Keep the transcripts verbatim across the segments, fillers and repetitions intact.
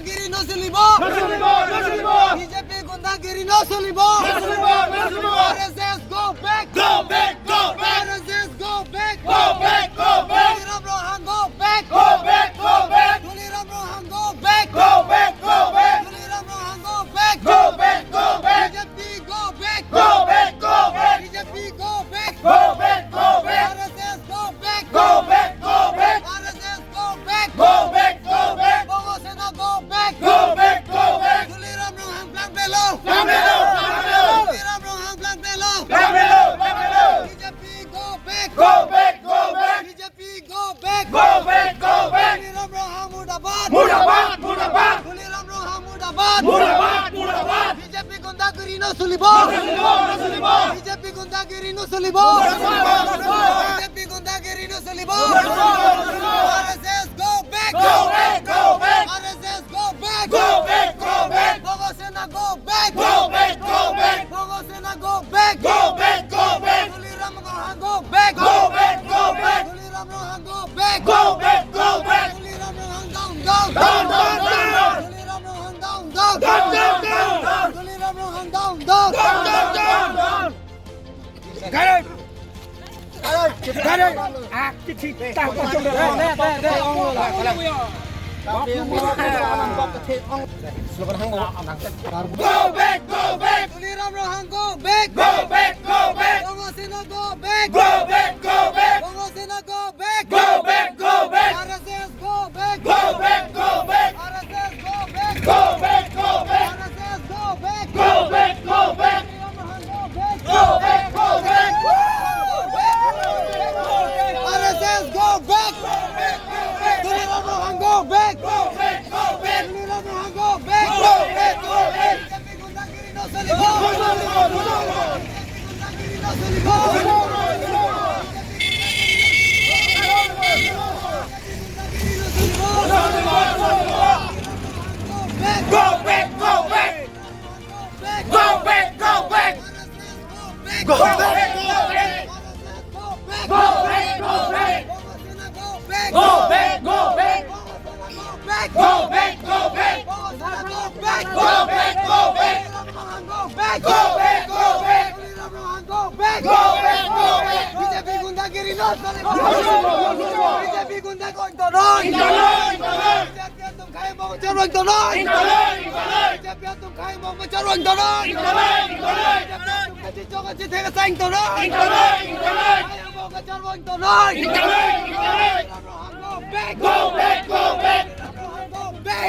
Giri no cholibo. No cholibo, no cholibo. B J P gundagiri no cholibo. No cholibo, no cholibo. R S S go back. Go back, go back. R S S go back. Go back, go back. Tuliram Ronghang go back. Go back, go back. Tuliram Ronghang go back. Go back, go back. Tuliram Ronghang go back. Go back, go back. B J P go back. Go back, go back. B J P go back. Go back, go back. R S S go back. Go back, go back. R S S go back. Go back, go back. Bongo Sena go back. Go back, go back. Tuliram Ronghang plangpelo. Plangpelo, plangpelo. Tuliram Ronghang plangpelo. Plangpelo, plangpelo. B J P go back. Go back, go back. B J P go back. Go back, go back. Tuliram Ronghang murdabad. Murdabad, murdabad. Tuliram Ronghang murdabad. Murdabad, murdabad. B J P gundagiri no cholibo. No cholibo, no cholibo. B J P gundagiri no cholibo. No cholibo, no cholibo. B J P gundagiri no cholibo. No cholibo, no cholibo. R S S go back. Go back, go back. R S S go back. Go back, go back. Bongo Sena go back. Go back, go back. Bongo Sena go back. Go back, go back. Tuliram Ronghang go back. Go back, go back. Tuliram Ronghang go back. Go back, go back. Tuliram Ronghang down, down. Down, down, down. Tuliram Ronghang down, down. Down, down, down. Tuliram Ronghang down, down. Down, down, down. Garut! Garut! Ah, kithi ta ko jong. Go back, go back. Tuliram Ronghang go back. Go back, go back. Bongo Sena go back. Go back, go back. Bongo Sena go back. Go back, go back. R S S go back. Go back, go back. R S S go back. Go back, go back. R S S go back. Go back, go back. Tuliram Ronghang go back. Go back, go back. R S S go back. Tuliram Ronghang go back. Go back, go back. Tuliram Ronghang go back. Go back, go back. B J P gundagiri no cholibo. No cholibo, no cholibo. B J P gundagiri no cholibo. Go back, go back. Go back, go back. Go back, go back. Go back, go back. Go back, go back. Go back, go back. Go back, go back. Go back, go back. Go back, go back. Go back, go back. B J P gundagiri no cholibo. B J P gundagiri no cholibo. Ingtolo, ingtolo. B J P atum khei bong charong tolo. Ingtolo, ingtolo. B J P atum khei bong charong tolo. Ingtolo, ingtolo. B J P atum kachichok kachithek asang tolo. Ingtolo, ingtolo. Khei bong charong tolo. Ingtolo, ingtolo. Go back, go back. Go back, go back.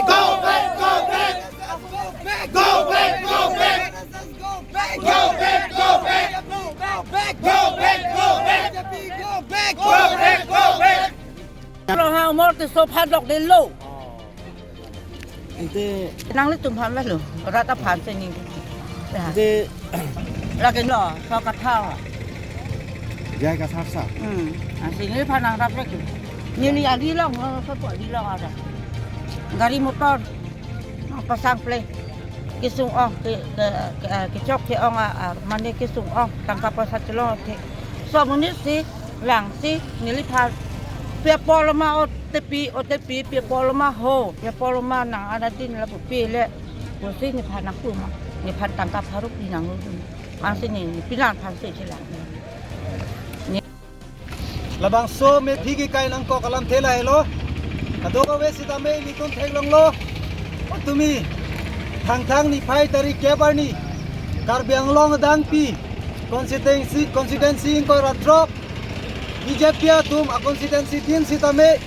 Go back, go back. Go back, go back. Go back, go back. Go back, go back. Go back, go back. Go back, go back. Ronghang mor ke so phadok de lo. Ante nanglitum aphan lo, rat aphan si neli. Ya. Ante lake lo, so kathar. J I Kathar sir. Hmm. Ansi neliphan nangrap lagi. Neli adi long, so po adi long ada. Gari motor. Pasang ple. Kesung ong, ke, ke, ke, eh, kechok ke-ong, ah, ah, mane kesung ong, tangka poisa chelong the. So amonit si, lang si, neliphan. Pi apor lo ma O T P, O T P, pi apor lo ma ho, pi apor lo ma nang anadin lapu pi le. Pusi nephan nangpu ma, nephan tangka pharo pi nang lo. Ansi ne, ne pinang aphan si chelang. Labangso mephi kekai nangkok alamthe lahelo. Kadokave sitame ilitum theklonglo. Patumi Thangthang niphai tarik kep arni Karbi Anglong adangpi constituency, constituency ingkoi ra throk B J P atum a constituency tin sitame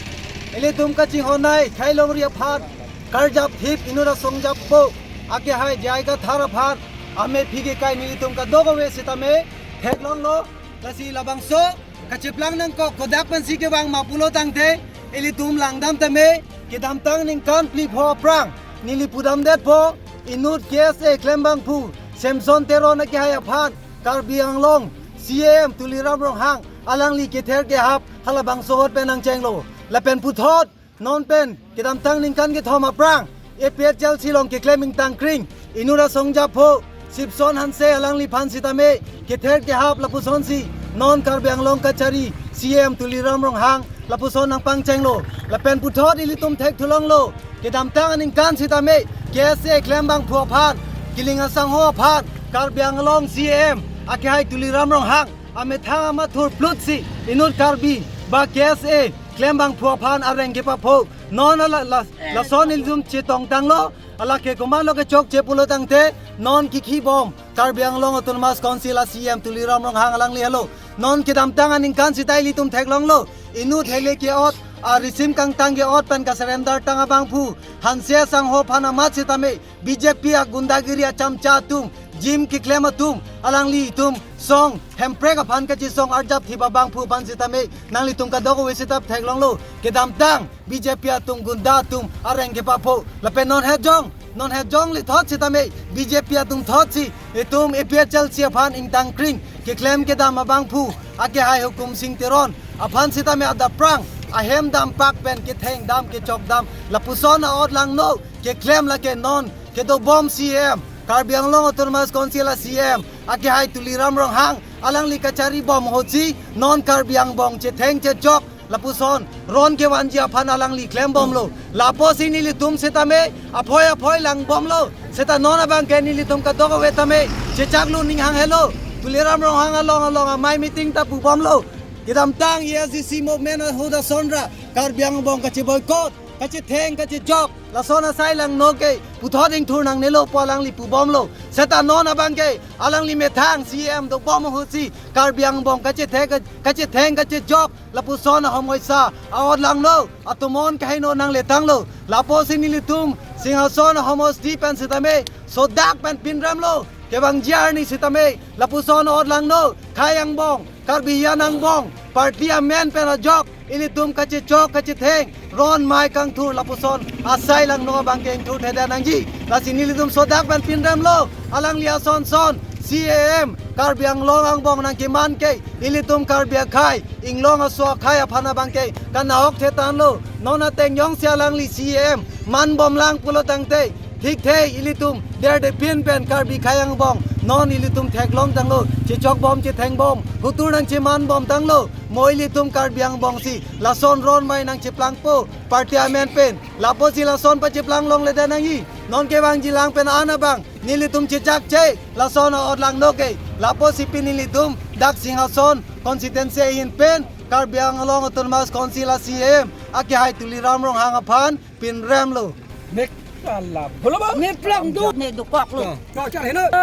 ilitum kachinghonnei, khei longri aphan karjap thip inut asong jappo akehai J I Kathar aphan amephi kekai nelitum kadokave sitame theklonglo. Lasi labangso kacheplang nangkok kodak pensi kevang ma pulo tangte, ilitum langdam tame, kedamtang ningkan phli pho aphrang neli pudamdetpo, inut K S A klembangphu Samson Teron akehai aphan Karbi Anglong C E M Tuliram Ronghang alangli kether kehap halabangso ahut pen nangchenglo. Lapen puthot non pen kedamtang ningkan kethom aphrang A P H L C along keklem ingtangkring inut asong jappo Sipson Hanse alangliphan sitame kether kehap lapusonsi non Karbi Anglong kachari C E M Tuliram Ronghang lapuson nangpangchenglo. Lapen puthot ilitum thekthu longlo, kedamtang aningkan sitame K S A klembangphu aphan, kiling asangho aphan, Karbi Anglong C E M akehai Tuliram Ronghang amethang amathur plutsi inut Karbi ba K S A klembangphu aphan areng kepapho. Non ala, la, lason ilitum chetongtanglo, alake komatlo kechokche pulo tangte, non kikhibom Karbi Anglong Autonomous Council a C E M Tuliram Ronghang alangli helo. Non kedamtang aningkan sita ilitum theklonglo, inut hele ke-ot, arisim kangtang ke-ot pen kasurrender tang abangphu, Hanse asangho aphan amat sitame B J P agundagiri achamcha atum, jim keklem atum, alanglitum song Hemprek aphan kachesong arjap thip abangphu aphan sitame nanglitum kadokave sitame theklonglo, kedamtang B J P atum, gunda atum areng kepapho. Lapen non hetjong, non hetjong lithot sitame B J P atum thotsi itum A P H L C aphan ingtangkring keklem kedam abangphu akehai Hukum Sing Teron aphan sitame adap prang ahem dampak pen ketheng dam kechok dam lapuson a-ot langno keklem, lake non kedobom C E M, Karbi Anglong Autonomous Council a C E M akehai Tuliram Ronghang alangli kacharibom ahutsi non Karbi angbong chetheng chechok lapuson ron kevanji aphan alangli klembomlo. Lapusi nelitum sitame aphoi aphoi langbomlo. Sita non abangke nelitum kadokave tame chechaklu ning hang helo. Tuliram Ronghang along along amei meeting ta pubomlo. Kedamtang A S D C movement ahut asonra Karbi angbong kache-boycott, kachetheng kachechok, lason asai langno ke puthot ingthur nangnelo pu alangli pubomlo. Sita non abangke alangli methang C E M dobom ahutsi Karbi angbong kachethek, kachetheng kachechok lapuson ahomoisa a-ot langno, atomon kaheno nangletanglo. Lapusi nelitum Singhason ahomosti pen sitame sodak pen pinremlo, kevangji arni sitame lapuson a-ot langno, khei angbong, Karbi hiyan angbong, party amen pen ajok ilitum kachechok kachetheng ron mei kangthur lapuson asai langno abangke ingthurthedetnangji. Lasi nelitum sodak pen pinremlo, alangli ason son C E M Karbi Anglong angbong nangkeman ke ilitum Karbi akhei, inglong aso akhei aphan abangke kanahok thetanlo. Non ateng jongsi alangli C E M manbomlang pulo tangte, thikthe ilitum derdepin pen Karbi akhei angbong non ilitum theklongtanglo, chechokbom chethengbom, hutur nangchemanbomtanglo. Mo ilitum Karbi angbongsi lason ron mei nangcheplangpo, party amen pen. Lapusi lason pacheplang longledetnangji. Non kevangjilang pen an abang nelitum chechakche lason a-ot langno ke. Lapusi pini nelitum dak Singhason constituency ahin pen Karbi Anglong Autonomous Council a C E M akehai Tuliram Ronghang aphan pinremlo. Mek salam. Holo ba? Mek plak du. Mek dukok lo. Ka, ka, helo. Eh,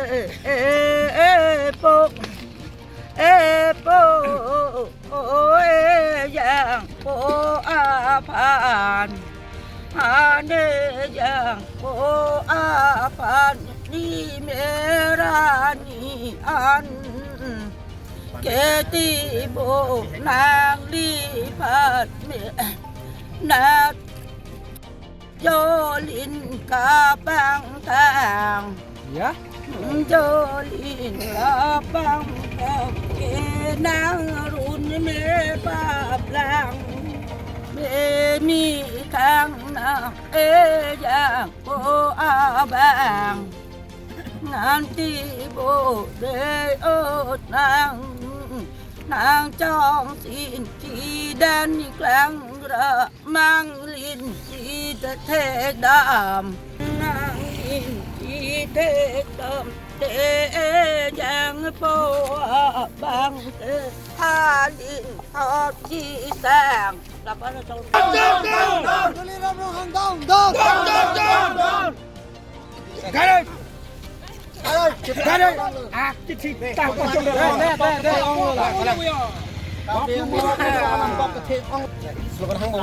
eh, eh, eh, eh, po. Eh, po. O, eh, jangpo aphan. Ane jangpo aphan ni merani an. Ketibo nangliphan me nat jolin kapangthang. Ya. Jolin kapangthang ke nangrun me paplang. Me mi thang nang ejang ko abang. Nganti bo de o nang, nang chongsin chidan klang ra manglin chithekdam. Nanglin chithekdam te jangpo abang te alin thot chisang. Lapan na chong. Down, down, down. Tuliram Ronghang down, down. Down, down, down, down. Garage! Garage! Ak, ti, ti, ta, pa, chong, ta. Slogan hang mo.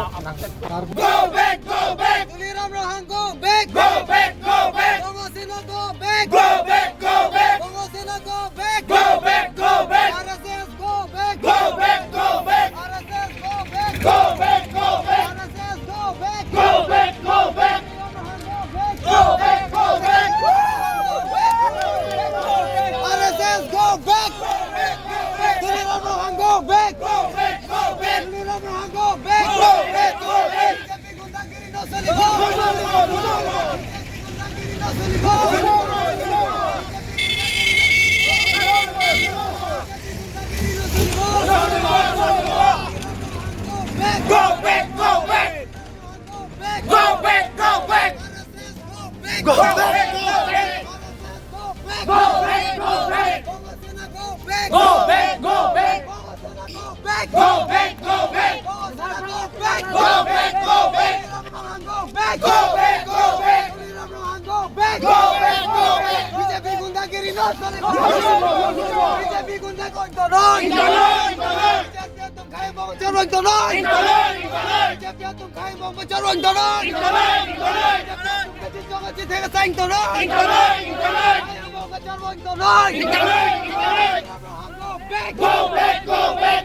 Go back, go back! Tuliram Ronghang, go back! Go back, go back! Bongo Sena, go back! Go back, go back! Bongo Sena, go back! Go back, go back! R S S, go back! Go back, go back! R S S, go back! Go back, go back! R S S, go back! Go back, go back! Go back, go back! R S S, go back! Tuliram Ronghang, go back! Go back, go back! Tuliram Ronghang, go back! Go back, go back! B J P gundagiri no Go back, go back. Go back, go back. Go back, go back. Go back, go back. Go back, go back. Go back, go back. Go back, go back. Go back, go back. Go back, go back. B J P gundagiri no chole. B J P gundagiri no chole. Intonon, intonon. B J P atum khai bomb chorong intonon. Intonon, intonon. B J P atum khai bomb chorong intonon. Intonon, intonon. B J P atum chorong chithek asai intonon. Intonon, intonon. Khai bomb chorong intonon. Intonon, intonon. Go back, go back.